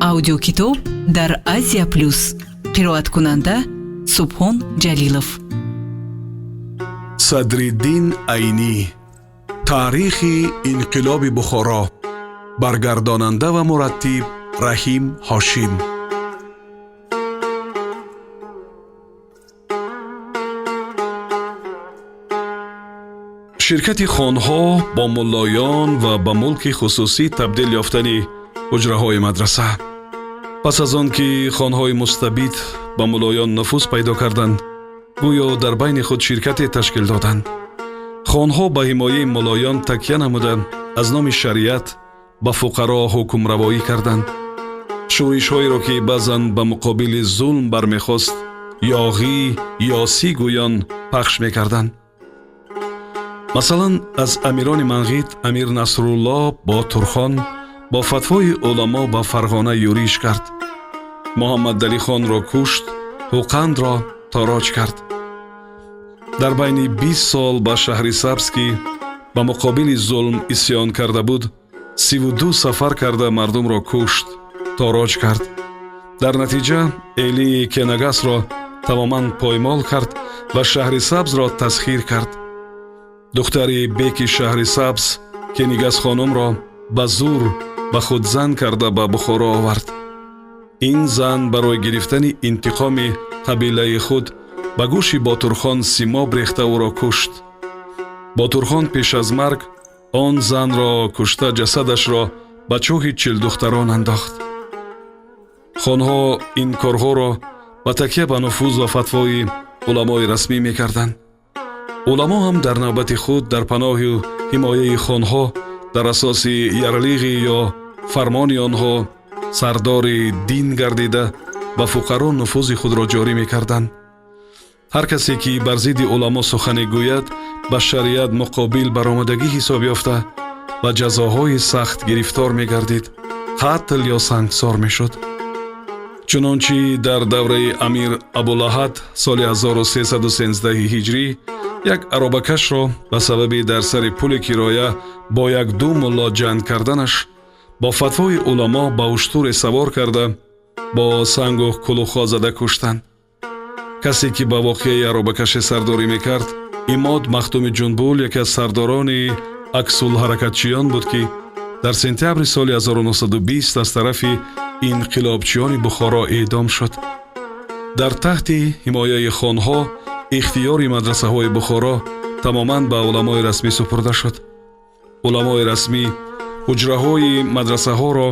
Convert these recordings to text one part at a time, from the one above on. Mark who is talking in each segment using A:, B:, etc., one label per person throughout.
A: Аудиокитоб дар Азия Плюс. Қироаткунанда Субҳон Ҷалилов.
B: Садриддин Айнӣ, «Таърихи инқилоби Бухоро». Баргардонанда ва мураттиб Раҳим Ҳошим. Ширкати хонҳо бо муллоён ва ба мулки хусусӣ табдил ёфтани ҳуҷраҳои мадраса. Пас аз он ки хонҳои мустабид ба муллоён нуфуз пайдо карданд, гӯё дар байни худ ширкате ташкил доданд. Хонҳо ба ҳимояи муллоён такя намуда, аз номи шариат ба фуқаро ҳукмравоӣ карданд. Шӯришҳоеро, ки баъзан ба муқобили зулм бармехост, ёғӣ ёсӣ гӯён пахш мекарданд. Масалан, аз амирони Манғит Амир Насрулло Ботурхон бо фатвои уламо ба Фарғона юриш кард, Муҳаммадалихонро кушт, Ҳуқандро тороҷ кард. Дар байни 20 сол ба Шаҳрисабз, ки ба муқобили зулм исьён карда буд, 32 сафар карда, мардумро кушт, тороҷ кард. Дар натиҷа Элии Кенагасро тамоман поймол кард ва Шаҳрисабзро тасхир кард. Духтари беки Шаҳрисабз Кенигас хонумро ба зур ба худ зан карда, ба Бухоро овард. Ин зан барои гирифтани интиқоми қабилаи худ ба гӯши Ботурхон симоб рехта, ӯро кушт. Ботурхон пеш аз марг он занро кушта, ҷасадашро ба чоҳи Чилдухтарон андохт. Хонҳо ин корҳоро ба такя ба нуфуз ва фатвои уламои расмӣ мекарданд. Уламо ҳам дар навбати худ дар паноҳу ҳимояи хонҳо, дар асоси ярлиғи ё фармони онҳо сардори дин гардида, ба фуқаро нуфузи худро ҷорӣ мекарданд. Ҳар касе ки бар зидди уламо сухане гӯяд, ба шариат муқобил баромадагӣ ҳисоб ёфта, ба ҷазоҳои сахт гирифтор мегардид, қатл ё сангсор мешуд. Чунончи дар давраи Амир Абулаҳад соли 1313 ҳиҷрӣ як аробакашро ба сабаби дар сари пули кироя бо як-ду мулло ҷанг карданаш бо фатвои уламо ба уштуре савор карда, бо сангу кулухҳо зада куштанд. Касе ки ба воқеаи аробакаше сардорӣ мекард, Имод Махдуми Ҷунбул, яке аз сардорони аксулҳаракатчиён буд, ки дар сентябри соли 1920 аз тарафи инқилобчиёни Бухоро эъдом шуд. Дар таҳти ҳимояи хонҳо ихтиёри мадрасаҳои Бухоро тамоман ба уламои расмӣ супурда шуд. Уламои расмӣ ҳуҷраҳои мадрасаҳоро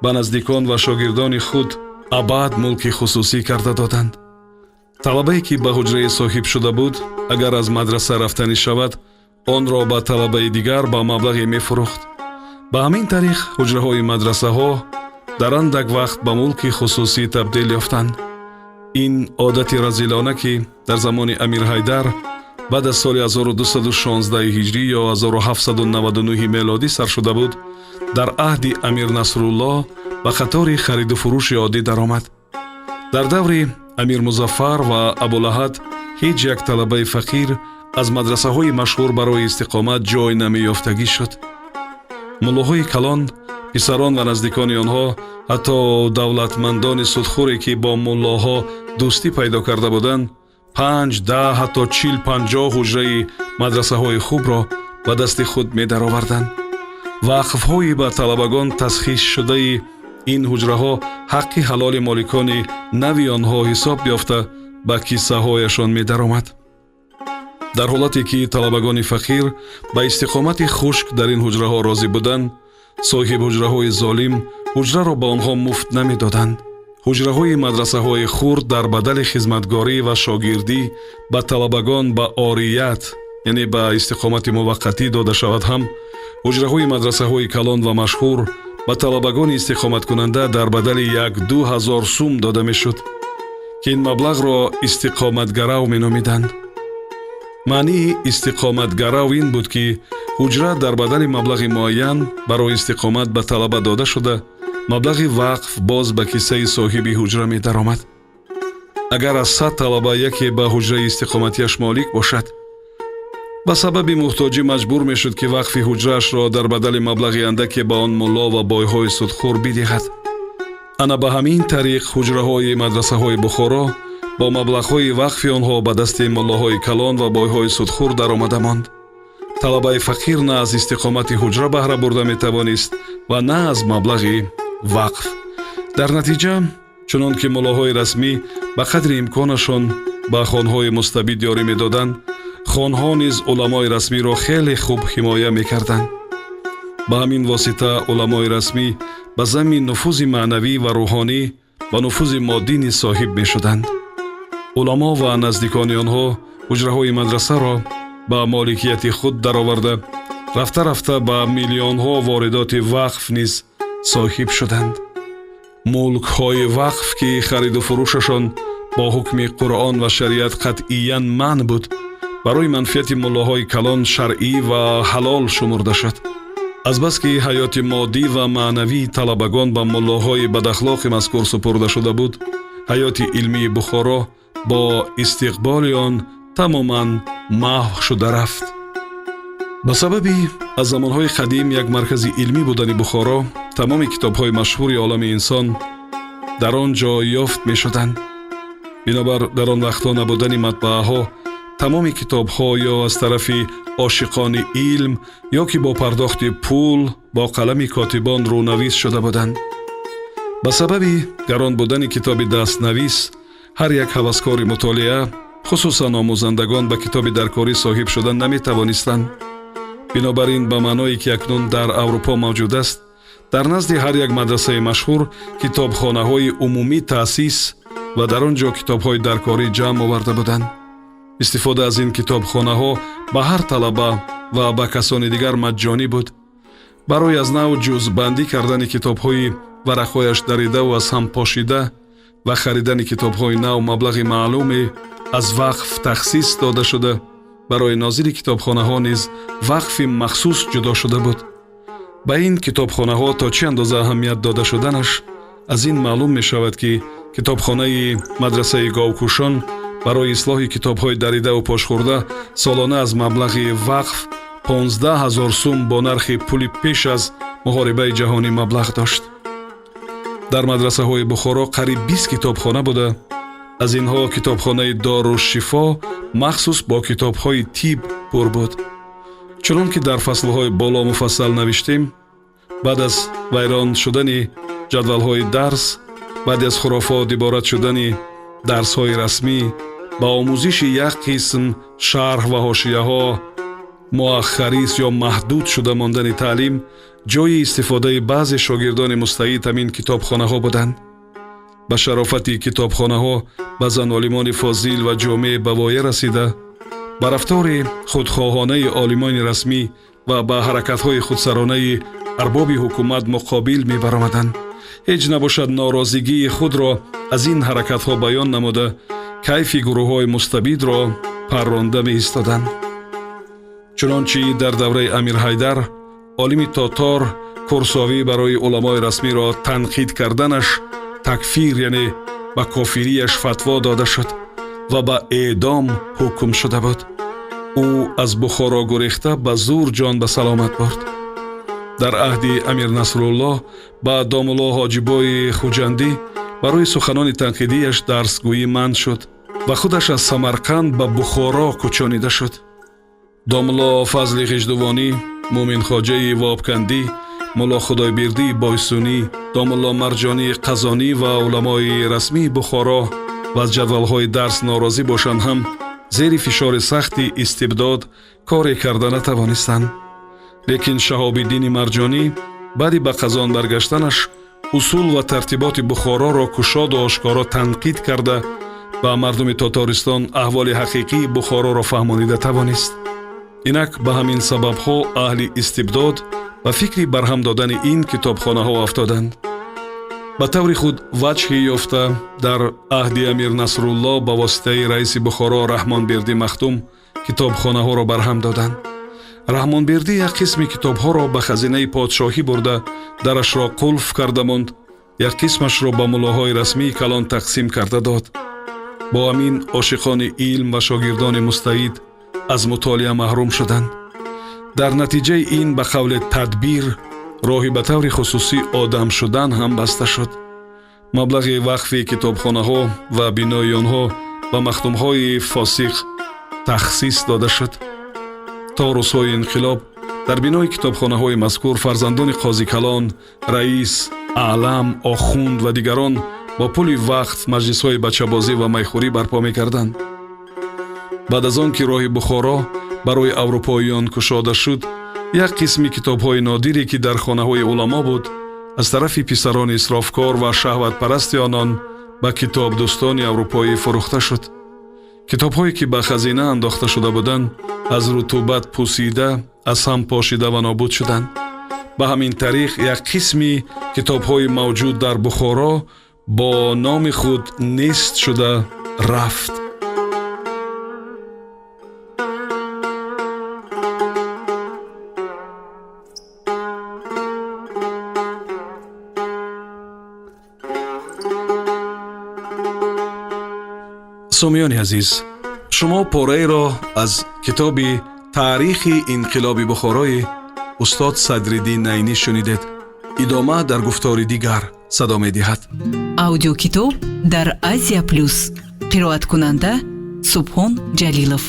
B: ба наздикон ва шогирдони худ абад мулки хусусӣ карда доданд. Талабае ки ба ҳуҷрае соҳиб шуда буд, агар аз мадраса рафтанӣ шавад, онро ба талабаи дигар ба маблағе мефурӯхт. Ба ҳамин тариқ ҳуҷраҳои мадрасаҳо дар андак вақт ба мулки хусусӣ табдил ёфтанд. Ин одати разилона, ки дар замони Амир Ҳайдар баъд аз соли 1216 ҳиҷрӣ ё 1799 мелодӣ сар шуда буд, дар аҳди Амир Насрулло ба қатори хариду фурӯши оддӣ даромад. Дар даври Амир Музаффар ва Абулаҳад ҳеҷ як талабаи фақир аз мадрасаҳои машҳур барои истиқомат ҷой намеёфтагӣ шуд. Муллоҳои калон, писарон ва наздикони онҳо, ҳатто давлатмандони судхӯре, ки бо муллоҳо дӯстӣ пайдо карда буданд, 5, 10, ҳатто 40, 50 ҳуҷраи мадрасаҳои хубро ба дасти худ медароварданд. Вақфҳои ба талабагон тасхисшудаи ин ҳуҷраҳо ҳаққи ҳалоли моликони нави онҳо ҳисоб ёфта, ба киссаҳояшон медаромад. Дар ҳолате ки талабагони фақир ба истиқомати хушк дар ин ҳуҷраҳо розӣ буданд, соҳиб ҳуҷраҳои золим ҳуҷраро ба онҳо муфт намедоданд. Ҳуҷраҳои мадрасаҳои хурд дар бадали хизматгорӣ ва шогирдӣ ба талабагон ба орият, яъне ба истиқомати муваққатӣ дода шавад ҳам, ҳуҷраҳои мадрасаҳои калон ва машҳур ба талабагони истиқоматкунанда дар бадали 1-2 ҳазор сум дода мешуд, ки ин маблағро истиқоматгарав меномиданд. Маънии истиқоматгарав ин буд, ки ҳуҷра дар бадали маблағи муайян барои истиқомат ба талаба дода шуда, маблағи вақф боз ба киссаи соҳиби ҳуҷра медаромад. Агар аз 100 талаба яке ба ҳуҷраи истиқоматиаш молик бошад, ба сабаби муҳтоҷӣ маҷбур мешуд, ки вақфи ҳуҷраашро дар бадали маблағи андаке ба он мулло ва бойҳои судхӯр бидиҳад. Ана ба ҳамин тариқ ҳуҷраҳои мадрасаҳои Бухоро бо маблағҳои вақфи онҳо ба дасти муллоҳои калон ва бойҳои судхӯр даромада монд. Талабаи фақир на аз истиқомати ҳуҷра баҳра бурда метавонист ва на аз маблағи вақф. Дар натиҷа, чунон ки муллоҳои расмӣ ба қадри имконашон ба хонҳои мустабид ёрӣ медоданд, хонҳо низ уламои расмиро хеле хуб ҳимоя мекарданд. Ба ҳамин восита уламои расмӣ ба замми нуфузи маънавӣ ва рӯҳонӣ ба нуфузи моддӣ низ соҳиб мешуданд. Уламо ва наздикони онҳо ҳуҷраҳои мадрасаро ба моликияти худ дароварда, рафта-рафта ба миллионҳо воридоти вақф низ соҳиб шуданд. Мулкҳои вақф, ки хариду фурӯшашон бо ҳукми Қуръон ва шариат қатъиян манъ буд, барои манфиати муллоҳои калон шаръӣ ва ҳалол шумурда шуд. Азбаски ҳаёти моддӣ ва маънавии талабагон ба муллоҳои бадахлоқи мазкур супурда шуда буд, ҳаёти илмии Бухоро бо истиқболи он тамоман маҳв шуда рафт. Ба сабаби аз замонҳои қадим як маркази илмӣ будани Бухоро, тамоми китобҳои машҳури олами инсон дар он ҷо ёфт мешуданд. Бинобар дар он вақтҳо набудани матбааҳо, тамоми китобҳо ё аз тарафи ошиқони илм, ё ки бо пардохти пул бо қалами котибон рӯнавис шуда буданд. Ба сабаби гарон будани китоби дастнавис, ҳар як ҳаваскори мутолиа, хусусан омӯзандагон, ба китоби даркорӣ соҳиб шуда наметавонистанд. Бинобар ин, ба маъное ки акнун дар Аврупо мавҷуд аст, дар назди ҳар як мадрасаи машҳур китобхонаҳои умумӣ таъсис ва дар он ҷо китобҳои даркорӣ ҷамъ оварда буданд. Истифода аз ин китобхонаҳо ба ҳар талаба ва ба касони дигар маҷҷонӣ буд. Барои аз нав ҷузбандӣ кардани китобҳои варақҳояш даридаву аз ҳам пошида ва харидани китобҳои нав маблағи маълуме аз вақф тахсис дода шуда, барои нозири китобхонаҳо низ вақфи махсус ҷудо шуда буд. Ба ин китобхонаҳо то чӣ андоза аҳамият дода шуданаш аз ин маълум мешавад, ки китобхонаи мадрасаи Говкушон барои ислоҳи китобҳои даридаву пошхӯрда солона аз маблағи вақф 15 ҳазор сум бо нархи пули пеш аз муҳорибаи ҷаҳонӣ маблағ дошт. Дар мадрасаҳои Бухоро қариб 20 китобхона буда, аз инҳо китобхонаи Дорушшифо махсус бо китобҳои тиб пур буд. Чунон ки дар фаслҳои боло муфассал навиштем, баъд аз вайрон шудани ҷадвалҳои дарс, баъди аз хурофот иборат шудани дарсҳои расмӣ, ба омӯзиши як қисм шарҳ ва ҳошияҳо муаххарис ё маҳдуд шуда мондани таълим, ҷои истифодаи баъзе шогирдони мустаид ҳамин китобхонаҳо буданд. Ба шарофати китобхонаҳо баъзан олимони фозил ва ҷомеъ ба воя расида, ба рафтори худхоҳонаи олимони расмӣ ва ба ҳаракатҳои худсаронаи арбоби ҳукумат муқобил мебаромаданд. Ҳеҷ набошад, норозигии худро аз ин ҳаракатҳо баён намуда, кайфи гурӯҳҳои мустабидро парронда меистоданд. Чунончи дар давраи Амир Ҳайдар олими тотор Курсовӣ барои уламои расмиро танқид карданаш такфир, яъне ба кофирияш фатво дода шуд ва ба эъдом ҳукм шуда буд, ӯ аз Бухоро гурехта, ба зур ҷон ба саломат бурд. Дар аҳди Амир Насруллоҳ ба домулло Ҳоҷибои Хуҷандӣ барои суханони танқидияш дарсгӯӣ манъ шуд ва худаш аз Самарқанд ба Бухоро кӯчонида шуд. Домулло Фазли Ғиждувонӣ, Муъминхоҷаи Вобкандӣ, Мулло Худойбирдии Бойсунӣ, домулло Марҷонии Қазонӣ ва уламои расмии Бухоро ва аз ҷадвалҳои дарс норозӣ бошанд ҳам, зери фишори сахти истибдод коре карда натавонистанд. Лекин Шаҳобиддини Марҷонӣ баъди ба Қазон баргаштанаш усул ва тартиботи Бухороро кушоду ошкоро танқид карда, ба мардуми Тотористон аҳволи ҳақиқии Бухороро фаҳмонида тавонист. Инак, ба ҳамин сабабҳо аҳли истибдод ба фикри барҳам додани ин китобхонаҳо афтоданд. Ба таври худ ваҷҳе ёфта, дар аҳди Амир Насрулло ба воситаи раиси Бухоро Раҳмонбердӣ Махдум китобхонаҳоро барҳам доданд. Раҳмонбердӣ як қисми китобҳоро ба хазинаи подшоҳӣ бурда, дарашро қулф карда монд, як қисмашро ба муллоҳои расмии калон тақсим карда дод. Бо ҳамин ошиқони илм ва шогирдони мустаид аз мутолиа маҳрум шуданд. Дар натиҷаи ин, ба қавле, тадбир роҳи ба таври хусусӣ одам шудан ҳам баста шуд. Маблағи вақфи китобхонаҳо ва бинои онҳо ба махдумҳои фосиқ тахсис дода шуд. То рӯзҳои инқилоб дар бинои китобхонаҳои мазкур фарзандони қозикалон, раис, аълам, охунд ва дигарон бо пули вақф маҷлисҳои бачабозӣ ва майхӯрӣ барпо мекарданд. Баъд аз он ки роҳи Бухоро барои аврупоиён кушода шуд, як қисми китобҳои нодире, ки дар хонаҳои уламо буд, аз тарафи писарони исрофкор ва шаҳватпарасти онон ба китобдӯстони аврупоӣ фурӯхта шуд. Китобҳое, ки ба хазина андохта шуда буданд, аз рутубат пусида, аз ҳам пошида ва нобуд шуданд. Ба ҳамин тариқ як қисми китобҳои мавҷуд дар Бухоро бо номи худ нест шуда рафт. Сомиёни азиз, шумо пораеро аз китоби «Таърихи инқилоби Бухорои» устод Садриддин Айнӣ шунидед. Идома дар гуфтори дигар садо медиҳад.
A: Аудиокитоб дар Азия Плюс. Қироаткунанда Субҳон Ҷалилов.